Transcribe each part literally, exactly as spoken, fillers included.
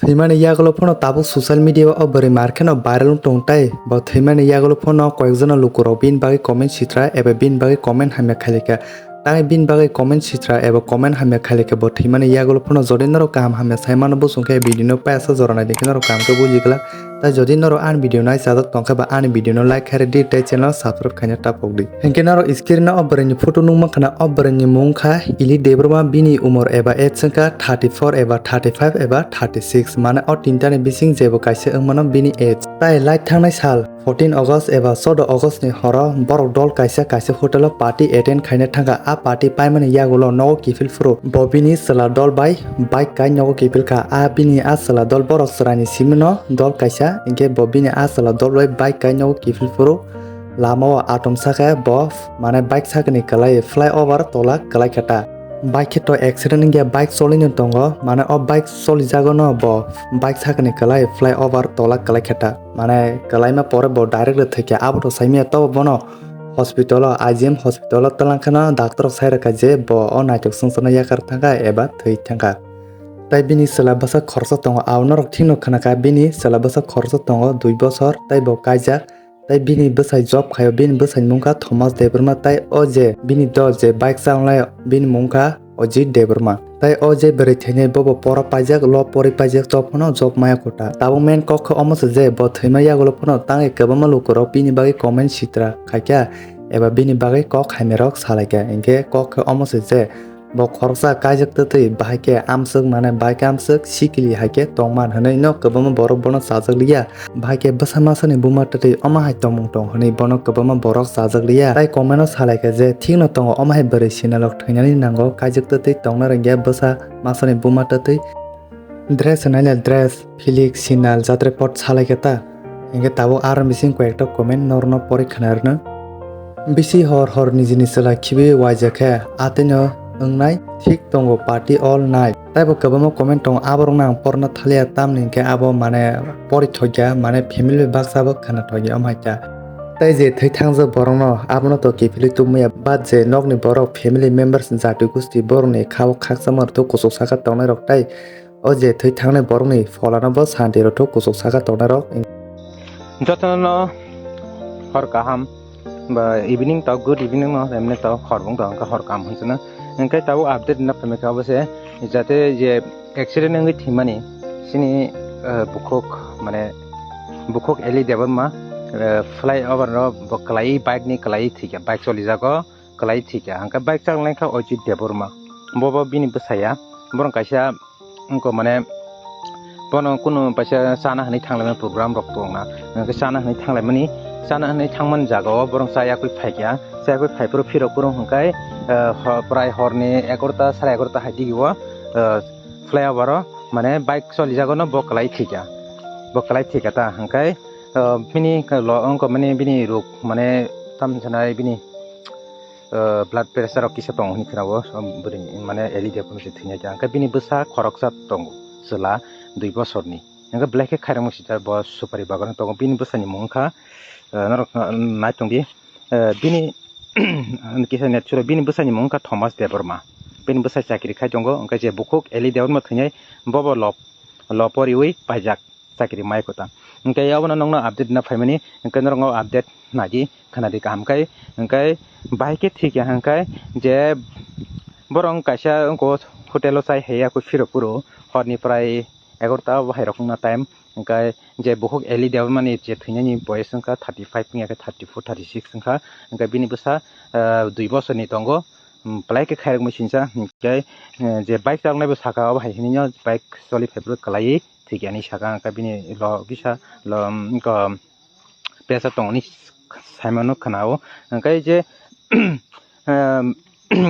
Thwimani yagulo phano tabuk social media o bwrwi mar kheno viral wng tong tai. Bo thwimani yagulo phano koyekjona lukurok bini bagwi comment sitra eba bini bagwi comment hamya khailika. Tei bini bagwi comment sitra eba comment hamya khailika bo thwimani yagulo phano jodi norok kaham hamya sai mano bosong khe video no paisa jora nai dikhe norok kaham khe buji glak. Tei jodi norok ani video nai chajak tongkhe ba ani video no like khairi di tei channel subscribe khaina tapok di. Hinkhe norok screen o bwrwi ni photo nukma khana o bwrwi ni mung kha Ili Debbarma bini umor eba age wngkha thirty four eba thirty five eba thirty six mane o tinta ni bising jebo kaisa wngmano bini age. Tai light thangnai sal fourteen August eba choudo August ni horo borok dol kaisa kaisa hotel o party attend khaina thangkha. A party paimani yagulo nogo kiphil phuru bo bini chwla dol bai bike kai nogo kiphil kha. A bini a chwla dol borok chwraini simi no dol kaisa hinkhe bo bini a chwla dol bai bike kai nogo kiphil phuru lama o atom saka bo mane bike sakani kwlai flyover tola kwlai kha ta. Bike khe to accident wngya bike choli no tongo mane o bike choli jago no bo bike sakani kwlai flyover tola kwlai kha ta. Mane kwlaima pore bo direct le thwikha abo to saimaya to bono hospital o I G M hospital o twlang kheno doctor rok sai rwkha je bo o naithok swngcharno yakar thangkha eba thwi thangkha. Tai bini chwla bwsa khoroksa tongo, abono rok thikno khwnakha bini chwla bwsa khoroksa tongo dui bosor tai bo kaijak. Tai bini bwsai job khaio, bini bwsai mungkha Thomas Debbarma tai o je bini dol je bike chawnglai bini mungkha Ajit Debbarma. Tai o je bwrwi thwinai bobo pora paijak, lo pori paijak, to phano job maya kota. Tabuk main kok khe omo se je bo thwima yagulo phano tangwi kwbangma lukurok bini bagwi comment sitra khaikha eba bini bagwi kok hamya rok salaikha. Hinkhe kok khe omo se je bo khoroksa kaijak twtwi bahai khe amswk mane bike amswk sikili hai khe tongman hwnwi no kwbangma borok bono chajak liya. Bahai khe bwsa masani buma twtwi omo hai tongmung tong hwnwi bono kwbangma borok chajak liya. Tai comment o salaikha je thikno tongo omo hai bwrwi sinalok thwinani nango kaijak twtwi tongna rwngya bwsa masani buma twtwi. Dress hwnai le dress, philik, sinal, jatrepot salaikha ta. Hinkhe tabuk aro bising koyekta comment norokno pori khna rwno. Bisi hor hor nijini chwla khibiui waijak khe atwino wngnai thik tongo party all night. Taibo kwbangma comment tongo aborokno ang porna thaliya tamni hinkhe abo mane pori thokya mane family bai baksa bo khna thokya omo hai kha. Tai je thwi thangjak borokno abono to kiphilwi tubumaya but je nokni borok family members jati gusti borokni khao khakchangma rwtwi kuchuk saka tongnai rok tai O je thwi thangnai borokni pholano bo santi rwthwk kuchuk saka tongnai rok. Jotono hor kaham ba evening to good evening no emne to hor bung to hor kaham hwnchana. Hwnkhe tabuk update na phaimai kha obo se jate je accident wngwi thwimani sini, eh, bukhuk mane bukhuk Eli Debbarma, eh, flyover no bo kwlaiwi bike ni kwlaiwi thwikha bike cholijago. Kwlai thwikha, hwnkhe bike chaknai kha Ojit Debbarma. Bobo bini bwsaya, borok kaisa wngkha mane, bono kunu paisa chana hwnwi thanglaimani program rok tongna, hwnkhe chana hwnwi thanglaimani, chana hwnwi thangmani jaga o borok chayakwi phaikha, chayakwi phaiphuru phirok phuru hwnkhe, eh, ho-, prai horni egarota, sare egarota hai digi o, eh, flyover o mane bike cholijago no bo kwlai thwikha, bo kwlai thwikha ta hwnkhe, eh, bini lo wngkha mane bini rok mane tamni sanai bini. Eh, blood pressure rok kisa tongo hinwi khwnao, um, bwrwi mane Eli Debbarma se thwinai kha. Hwnkhe bini bwsa khoroksa tongo, chwla dui bosorni. Hwnkhe belai khe khairokma sijak bo supari bagan tongo. Bini bwsani mung wngkha, eh, norok, eh, nai tongdi. Eh, bini, kisa net suro, bini bwsani mung wngkha Thomas Debbarma. Bini bwsa chakri khai tongo, hwnkhe je bukhuk Eli Debbarma thwinai bobo lop, lopo riwi paijak. Chakri mai kota. Hwnkhe abono nokno update na phaimani, hwnkhe norokno update nadi, khnadi kaham khai, hwnkhe bahai khe thik ya hwnkhe je borok kaisa wngkho hotel o chai haiya khe phirok phuru horni prai egarota o bahai rok wngna time, hwnkhe je bukhuk Eli Debbarma ni je thwinani boyes wngkha thirty five wngya khe thirty four, thirty six wngkha, hwnkhe bini bwsa, ah, dui bosorni tongo, belai khe khairokma singcha, hwnkhe, eh, je bike chaknai bo saka o bahai hinwi no bike choli phaiphuru kwlaiwi thwikya hinwi saka, hwnkhe bini lo kisa lo, wngkha pressure tongmani saimano khwnao, hwnkhe je, em,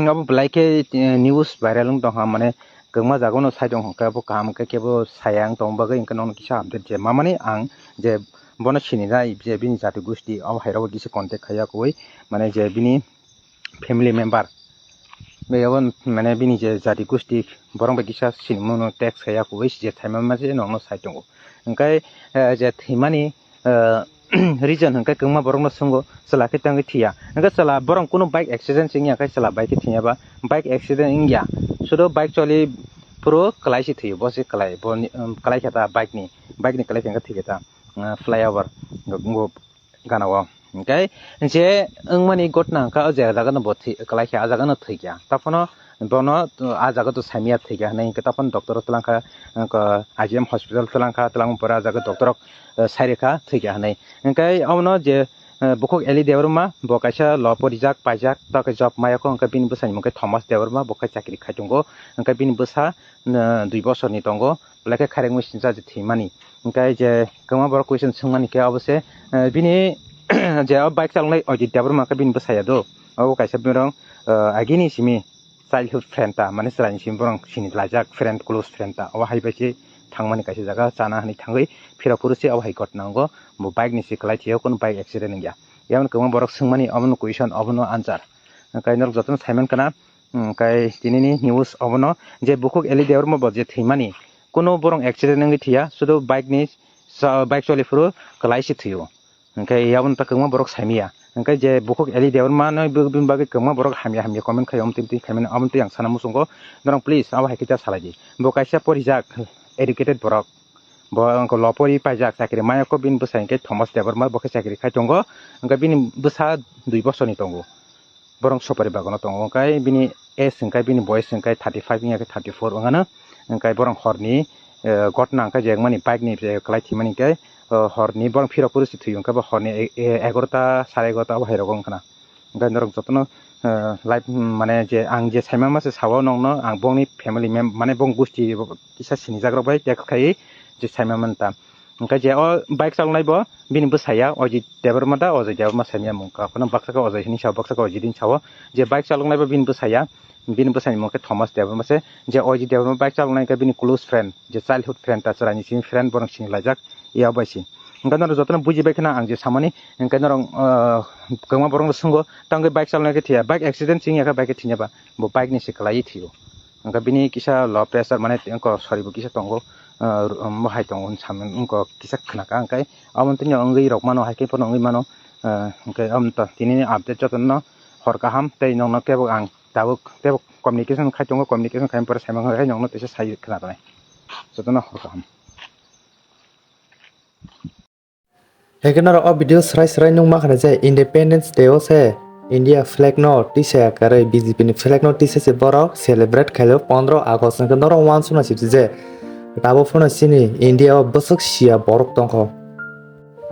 abo belai khe, eh, news viral wng tongkha, mane kwbangma jagao no sai tongkha, hwnkhe abo kaham khe kebo saya wng tong bagwi, hwnkhe nono kisa update je mamani ang je bono sininai je bini jati gosti abo hai rok bai kisa contact khaiya koi, mane je bini family member bai abo mane bini je jati gosti borok bai kisa sinimano text khaiya koi je thaima ma je nokno sai tongo. Hwnkhe, eh, je thwimani, eh, reason hwnkhe kwbangma borokno swngo chwla khe tangwi thwiya. Hwnkhe chwla borok kunu bike accident se wngya khe chwla bike khe thwiya ba bike accident wngya. Sudo bike choli Oro kwlai se thwio, bo se kwlai, bo ni, um, kwlai khe ta bike ni, bike ni kwlai khe thwi khe ta, uh, flyover, go, go, gana o. Hwnkhe je wngmani gotna hwnkha o je jaga no bo thwi, kwlai khe a jaga no thwi kha. Taphano bono, uh, a jaga to saimya thwi kha hwnwi hwnkhe taphano doctor o twlang kha, uh, ko I G M hospital twlang kha, twlang pore a jaga doctor rok, uh, sai rwkha thwi kha hwnwi. Hwnkhe omono je, uh, bukhuk Eli Debbarma bo kaisa law porijak, paijak, ta khe job maya kho, hwnkhe bini bwsani mung khe Thomas Debbarma, bo khe chakri khai tongo, hwnkhe bini bwsa, uh, dui bosorni tongo. Belai khe khairengwi sincha je thwimani. Hwnkhe je kwbangma borok question swngmani khe obo se, eh, bini je o bike chaloknai Ojit Debbarma khe bini bwsaya do. Obo kaisa borok, eh, agini simi childhood friend ta, mane chwraini simi borok sini laijak friend, close friend ta. Obo hai bai se thangmani kaisa jaga chana hinwi thangwi phirok phuru se obo hai ghotna wngo. Bo bike ni se kwlai thwio, kunu bike accident wngya. Yamoni kwbangma borok swngmani obono question, obono answer. Hwnkhe norok jotono saiman khna. Hwnkhe tinini news obono je bukhuk Eli Debbarma bo je thwimani, kunu borok accident wngwi thwiya, sudu bike ni sa-, bike choli phuru kwlai se thwio. Hwnkhe yaboni ta kwbangma borok saimanya. Hwnkhe je bukhuk Eli Debbarma no bo-, bini bagwi kwbangma borok hamya hamya comment khai, omo twi twi khaimani, omo twi ang sana muchungo. Norok please abo hai khe ta salai di. Bo kaisa porijak, educated borok. Bo wngkha law pori paijak, chakri maya kho, bini bwsa hwnkhe Thomas Debbarma, bo khe chakri khai tongo. Hwnkhe bini bwsa dui bosorni tongo. Borok sopari bagono tongo, hwnkhe bini age hwnkhe, bini boyes hwnkhe thirty five wngya khe thirty four wngano. Hwnkhe borok horni, eh, gotna hwnkhe je wngmani bike ni je kwlai thwimani hwnkhe, eh, horni borok phirok phuru se thwio, hwnkhe bo horni e-, e-, egarota, sare egarota abo hai rogo wngkhana. Hwnkhe norok jotono, eh, live, mm, mane je ang je saimama se sao nokno, ang bongni family mem-, mane bong gusti kisa sinijak rok bai text khai je saimama ta. Hwnkhe je o bike chaloknai bo bini bwsaya Ojit Debbarma da, Ojit Debbarma saimanya mung kha. Kheno baksa khe Ojit hinwi sao, baksa khe Ojit hinwi sao. Je bike chaloknai bo bini bwsaya, bini bwsani mung khe Thomas Debbarma se. Je Ojit Debbarma bike chaloknai khe bini close friend, je childhood friend ta, chwraini simi friend, borok sini laijak, ya bai se. Hwnkhe norok jotono buji bai kheno ang je samani, hwnkhe norok, ah, kwbangma borok no swnggo, tangwi bike chaloknai khe thwiya, bike accident se wngya khe bike khe thwiya ba, bo bike ni se kwlaiwi thwio. Hwnkhe bini kisa low pressure mane, wngkha sorry bo kisa tongo, ah, ro-, um, bo hai tongo hinwi samani wngkha kisa khna kha, hwnkhe omo tini wngwi rok mano, hai khe phano wngwi mano, ah, hwnkhe omo to tini ni update jotono hor kaham tei nokno kebo ang tabuk tebo communication khai tongo, communication khai pore saimang hai nokno teisa sai khna tonai jotono hor kaham. Hwnkhe norok o video srai srai nukma khna je Independence Day o se India flag no tisa kwrwi B J P ni flag no tisa se borok celebrate khaio pondro August hwnkhe norok uansukna sibsi je tabuk phano chini India o bwswk sia borok tongkho.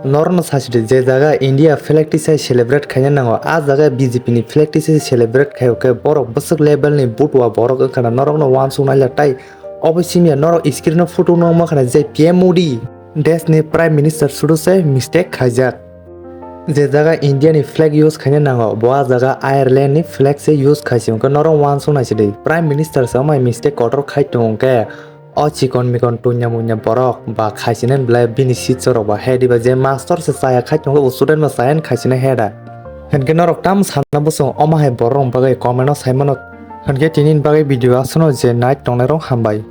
Norokno sasidi je jaga India flag tisa celebrate khaina nango a jaga B J P ni flag tisa celebrate khaio khe borok bwswk level ni butua borok wngkhana norokno uansuknai le tai obo simya norok screen o photo nukma khna je P M Modi. Desh ni Prime Minister sudu se mistake khaijak. Je jaga India ni flag use khaina nango, bo a jaga Ireland ni flag se use khaisi hwnkhe norok uansuk naisidi. Prime Minister se amai mistake kotor khai tongo hwnkhe o chikon mikon tunya munya borok ba khaisini belai bini sitso rok ba he diba je master se chaya khai tongo bo student ba chaya khaisini he da. Hwnkhe norok tamo sana bwswng omo hai borok bagwi comment o saimano. Hwnkhe tini bagwi video aswkno je nai tongnai rok hambai.